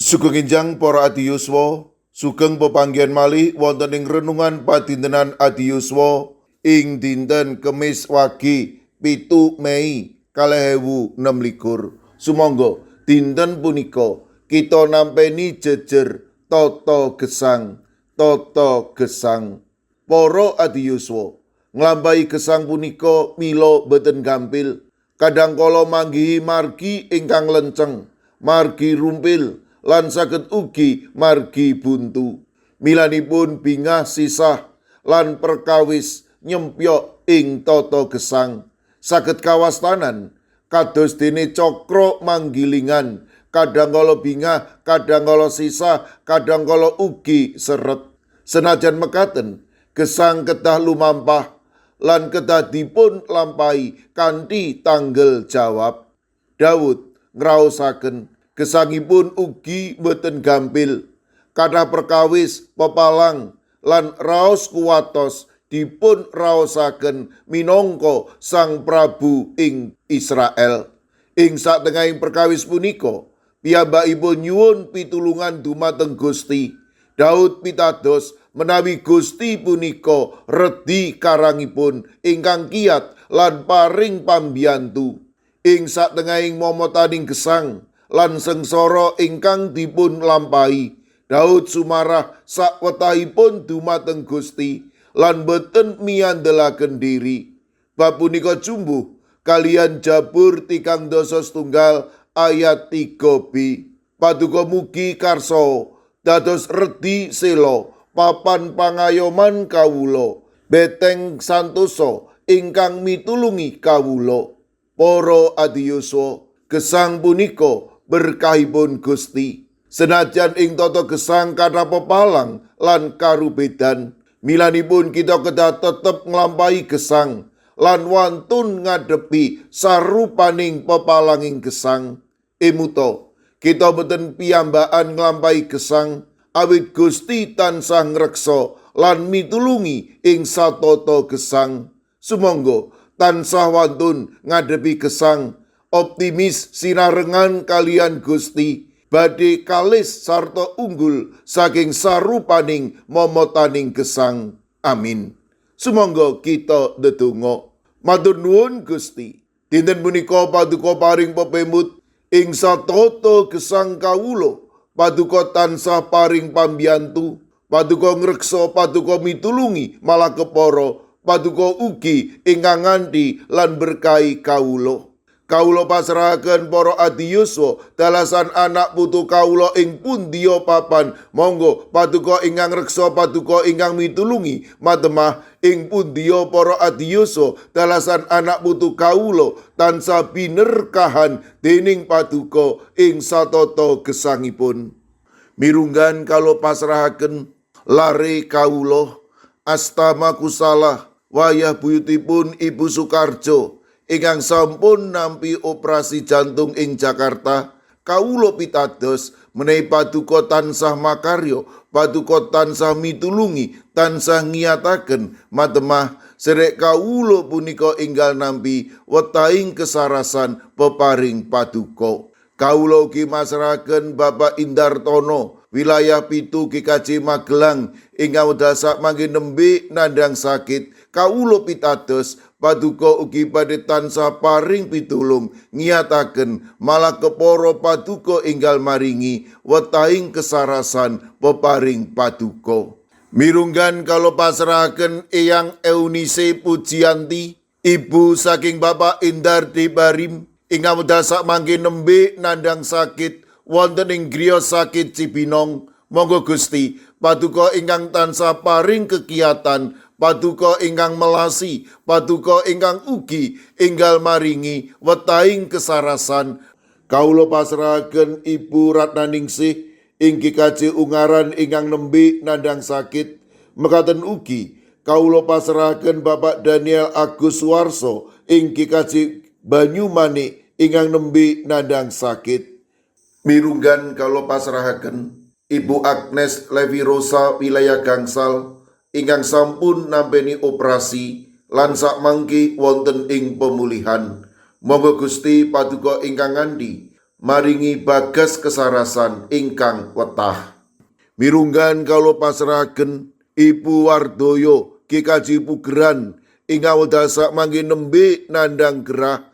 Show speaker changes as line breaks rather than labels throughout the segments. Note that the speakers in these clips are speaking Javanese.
Sugeng enjang para adiyuswa, sugeng pepanggihan malih wonten ing renungan padintenan adiyuswa ing dinten Kemis Wage 7 Mei 2026. Sumangga dinten punika kita nampeni jejer tata gesang, tata gesang. Para adiyuswa, nglampahi gesang punika mila boten gampil. Kadang kala manggihi margi ingkang lenceng, margi rumpil, lan saged ugi margi buntu. Milanipun bingah sisah lan perkawis nyempyok ing tata gesang saged kawastanan kados dene cakra manggilingan, kadang kala bingah, kadang kala sisah, kadang kala ugi seret. Senajan mekaten, gesang kedah lumampah lan kedah dipun lampahi kanthi tanggel jawab. Daud ngraosaken gesangipun ugi boten gampil. Kathah perkawis, pepalang, lan raos kuwatos dipun raosaken minangka Sang Prabu ing Israel. Ing satengahing perkawis punika, piyambakipun nyuwun pitulungan dumateng Gusti. Daud pitados menawi Gusti punika redhi karangipun ingkang kiat lan paring pambiyantu. Ing satengahing momotaning gesang lan sengsara ingkang dipun lampahi, Daud sumarah sakwetahipun dumateng Gusti lan boten miyandelaken diri. Bab punika jumbuh kaliyan Jabur 39 ayat 3b. Paduka mugi karsa dados redhi sela papan pangayoman kawula, beteng santosa ingkang mitulungi kawula. Para adiyuswa, gesang punika berkahipun Gusti. Senajan ing tata gesang kathah pepalang lan karubedan, milanipun kita kedah tetep nglampahi gesang lan wantun ngadepi sarupaning pepalanging gesang. Emuta, kita boten piyambakan nglampahi gesang, awit Gusti tansah ngreksa lan mitulungi ing satata gesang. Sumangga tansah wantun ngadepi gesang, optimis sinarengan kaliyan Gusti, badhe kalis sarta unggul saking sarupaning momotaning gesang. Amin. Sumangga kita ndedonga. Matur nuwun, Gusti. Dinten punika paduka paring pepemut ing satata gesang kawula. Paduka tansah paring pambiyantu, paduka ngreksa, paduka mitulungi malah kepara, paduka ugi ingkang nganti lan berkahi kawula. Kawula pasrahaken para adiyuswa dalasan anak putu kawula ing pundiya papan. Monggo paduka ingkang reksa, paduka ingkang mitulungi matemah ing pundiya para adiyuswa dalasan anak putu kawula tansah binerkahan dening paduka ing satata gesangipun. Mirunggan kawula pasrahaken lare kawula Astama Kusala wayah buyutipun Ibu Sukarjo ingkang sampun nampi operasi jantung ing Jakarta. Kawula pitados menawi paduka tansah makarya, paduka tansah mitulungi, tansah ngiyataken matemah serek kawula punika enggal nampi wetahing kesarasan peparing paduka. Kawula ugi masrahaken Bapak Indartono wilayah 7 GKJ Magelang ingkang wekdal sakmangke nembe nandhang sakit. Kawula pitados paduka ugi badhe tansah paring pitulung, ngiyataken malah kepara paduka enggal maringi wetahing kesarasan peparing paduka. Mirunggan kawula pasrahaken Eyang Eunice Pujianti, ibu saking Bapak Indar Barim ingkang wekdal sakmangke nembe nandhang sakit wonten ing griya sakit Cibinong. Monggo Gusti paduka ingkang tansah paring kekiyatan, paduka ingkang melasi, paduka ingkang ugi enggal maringi wetahing kesarasan. Kawula pasrahaken Ibu Ratnaningsih ing GKJ Ungaran ingkang nembe nandhang sakit. Mekaten ugi kawula pasrahaken Bapak Daniel Agus Suwarso ing GKJ Banyumanik ingkang nembe nandhang sakit. Mirunggan kawula pasrahaken Ibu Agnes Levi Rosa wilayah Gangsal ingkang sampun nampeni operasi lan sakmangke wonten ing pemulihan. Monggo Gusti paduka ingkang ngandhi, maringi bagas kesarasan ingkang wetah. Mirunggan kawula pasrahaken Ibu Wardoyo GKJ Pugeran ingkang wekdal sakmangke nembe nandhang gerah.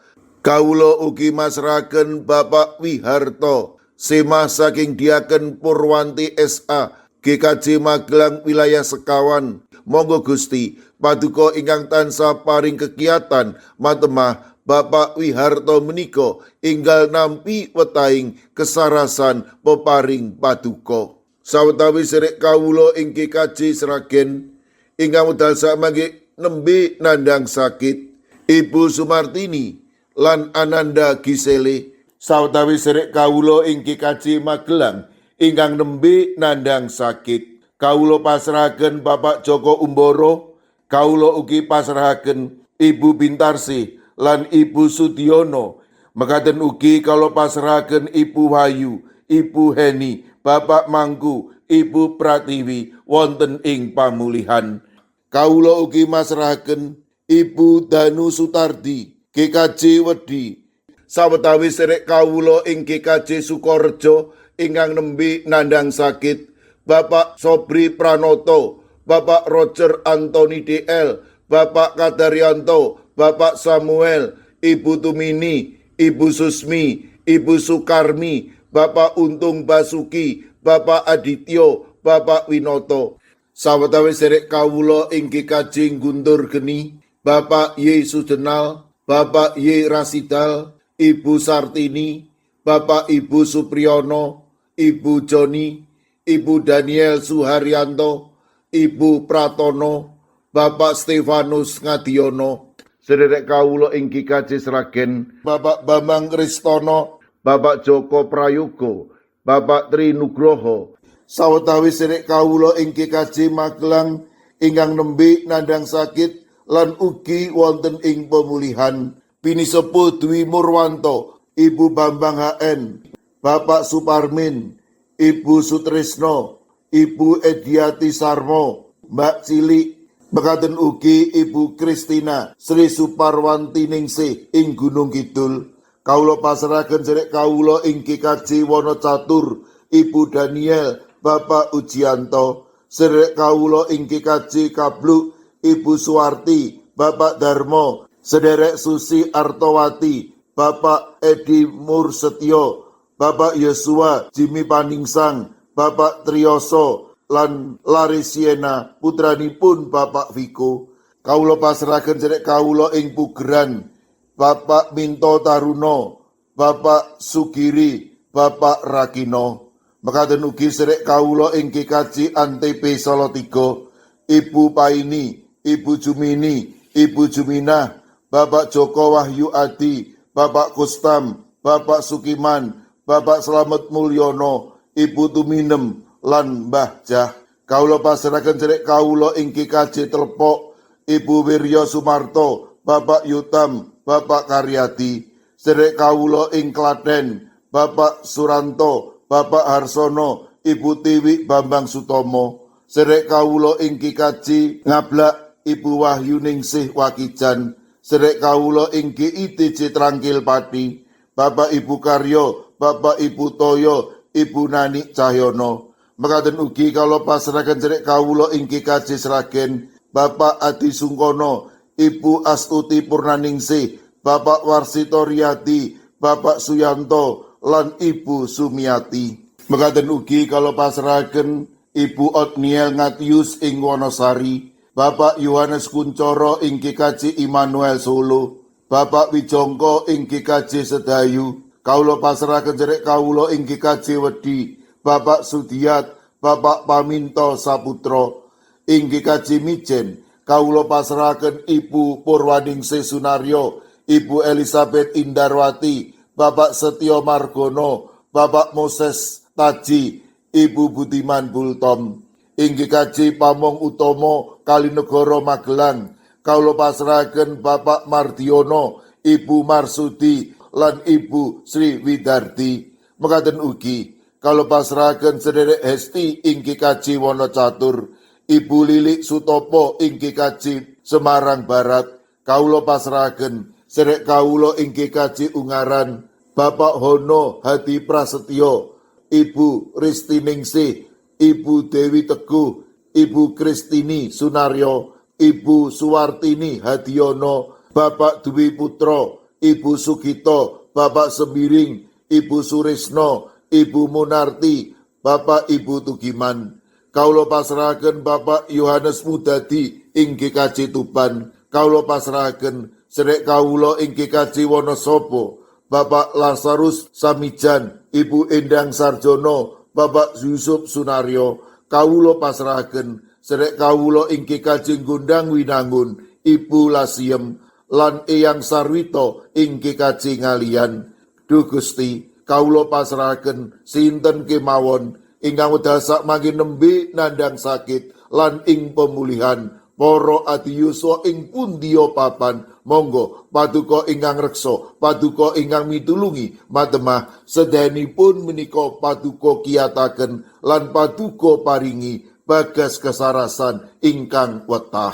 Kawula ugi masrahaken Bapak Wiharto Semah saking Diaken Purwanti SA GKJ Magelang wilayah Sekawan. Monggo Gusti paduka ingkang tansah paring kekiatan matemah Bapak Wiharto menika enggal nampi wetahing kesarasan peparing paduka. Sawetawis sedherek kawula ing GKJ Sragen ingkang wekdal sakmangke nembe nandhang sakit, Ibu Sumartini lan Ananda Gisele. Sawetawis sedherek kawula ing GKJ Magelang ingkang nembe nandhang sakit, kawula pasrahaken Bapak Joko Umboro, kawula ugi pasrahaken Ibu Bintarsi lan Ibu Sudiono. Mekaten ugi kawula pasrahaken Ibu Wahyu, Ibu Heni, Bapak Mangku, Ibu Pratiwi wonten ing pamulihan. Kawula ugi masrahaken Ibu Danu Sutardi, GKJ Wedi. Sawetawis sedherek kawula ing GKJ Sukorejo ingkang nembe nandhang sakit, Bapak Sobri Pranoto, Bapak Roger Anthony DL, Bapak Kadaryanto, Bapak Samuel, Ibu Tumini, Ibu Susmi, Ibu Sukarmi, Bapak Untung Basuki, Bapak Adityo, Bapak Winoto. Sawetawis sedherek kawula ing GKJ Guntur Geni, Bapak Y Sujenal, Bapak Y Rasidal, Ibu Sartini, Bapak Ibu Supriyono, Ibu Joni, Ibu Daniel Suharyanto, Ibu Pratono, Bapak Stefanus Ngadiono. Sedherek kawula ing GKJ Sragen, Bapak Bambang Kristono, Bapak Joko Prayogo, Bapak Tri Nugroho. Sawetawis sedherek kawula ing GKJ Magelang ingkang nembe nandhang sakit lan ugi wonten ing pemulihan, Pinisepuh Dwi Murwanto, Ibu Bambang HN, Bapak Suparmin, Ibu Sutrisno, Ibu Ediati Sarmo, Mbak Cilik, mekaten ugi Ibu Kristina Sri Suparwanti Ningsih ing Gunung Kidul. Kawula pasrahaken sedherek kawula ing GKJ Wonocatur, Ibu Daniel, Bapak Ujianto. Sedherek kawula ing GKJ Kabluk, Ibu Suwarti, Bapak Darmo, Sederek Susi Artowati, Bapak Edi Mursetyo, Bapak Yosua Jimmy Paningsang, Bapak Triyoso lan Larisiena putranipun Bapak Viko. Kawula pasrahaken sedherek kawula ing Pugeran, Bapak Minto Taruno, Bapak Sugiri, Bapak Rakino. Mekaten ugi sedherek kawula ing GKJ Antp Salatiga, Ibu Paini, Ibu Jumini, Ibu Juminah, Bapak Joko Wahyu Adi, Bapak Kustam, Bapak Sukiman, Bapak Slamet Mulyono, Ibu Tuminem lan Mbah Jah. Kawula pasrahaken sedherek kawula ing GKJ Telepok, Ibu Wiryo Sumarto, Bapak Yutam, Bapak Karyadi. Sedherek kawula ing Klaten, Bapak Suranto, Bapak Harsono, Ibu Tiwi Bambang Sutomo. Sedherek kawula ing GKJ Ngablak, Ibu Wahyu Ningsih Wakijan. Sedherek kawula ing GITJ Trangkil Pati, Bapak Ibu Karyo, Bapak Ibu Toyo, Ibu Nani Cahyono. Mekaten ugi kawula pasrahaken sedherek kawula ing GKJ Sragen, Bapak Adi Sungkono, Ibu Astuti Purnaningsih, Bapak Warsito Riyadi, Bapak Suyanto, lan Ibu Sumiati. Mekaten ugi kawula pasrahaken Ibu Otniel Ngatius ing Wonosari, Bapak Yohanes Kuncoro ing GKJ Immanuel Solo, Bapak Wijongko ing GKJ Sedayu. Kawula pasrahaken sedherek kawula ing GKJ Wedi, Bapak Sudiat, Bapak Paminto Saputro. Ing GKJ Mijen, kawula pasrahaken Ibu Purwaningsih Sunaryo, Ibu Elizabeth Indarwati, Bapak Setio Margono, Bapak Moses Taji, Ibu Budiman Bultom. Ing GKJ Pamong Utomo Kalinegoro Magelang, kawula pasrahaken Bapak Mardiono, Ibu Marsudi lan Ibu Sri Widardi. Mekaten ugi kawula pasrahaken sedherek Hesti ing GKJ Wonocatur, Ibu Lilik Sutopo ing GKJ Semarang Barat. Kawula pasrahaken sedherek kawula ing GKJ Ungaran, Bapak Hono Hadi Prasetyo, Ibu Ristiningsih, Ibu Dewi Teguh, Ibu Kristini Sunaryo, Ibu Suwartini Hadiono, Bapak Dwi Putro, Ibu Sugito, Bapak Sembiring, Ibu Surisno, Ibu Munarti, Bapak Ibu Tugiman. Kawula pasrahaken Bapak Yohanes Mudadi ing GKJ Tuban. Kawula pasrahaken sedherek kawula ing GKJ Wonosobo, Bapak Lazarus Samijan, Ibu Endang Sarjono, Bapak Yusuf Sunaryo. Kawula pasrahaken sedherek kawula ing GKJ Gondang Winangun, Ibu Lasiem lan Eyang Sarwito ing GKJ Ngaliyan. Duh Gusti, kawula pasrahaken sinten kemawon ingkang wekdal sakmangke nembe nandhang sakit lan ing pemulihan, para adi yuswa ing pundiya papan, monggo paduka ingkang reksa, paduka ingkang mitulungi matemah sedayanipun menika. Paduka kiyataken lan paduka paringi bagas kesarasan ingkang wetah.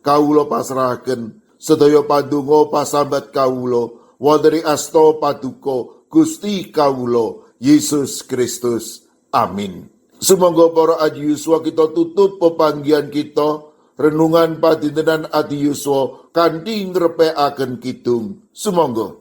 Kawula pasrahaken sedaya pandonga pasambat kawula wonten ing asta paduka Gusti kawula Yesus Kristus. Amin. Sumangga para adi yuswa, kita tutup pepanggihan kita, renungan padintenan adi yuswa, kanthi ngrepekaken kidung. Sumangga.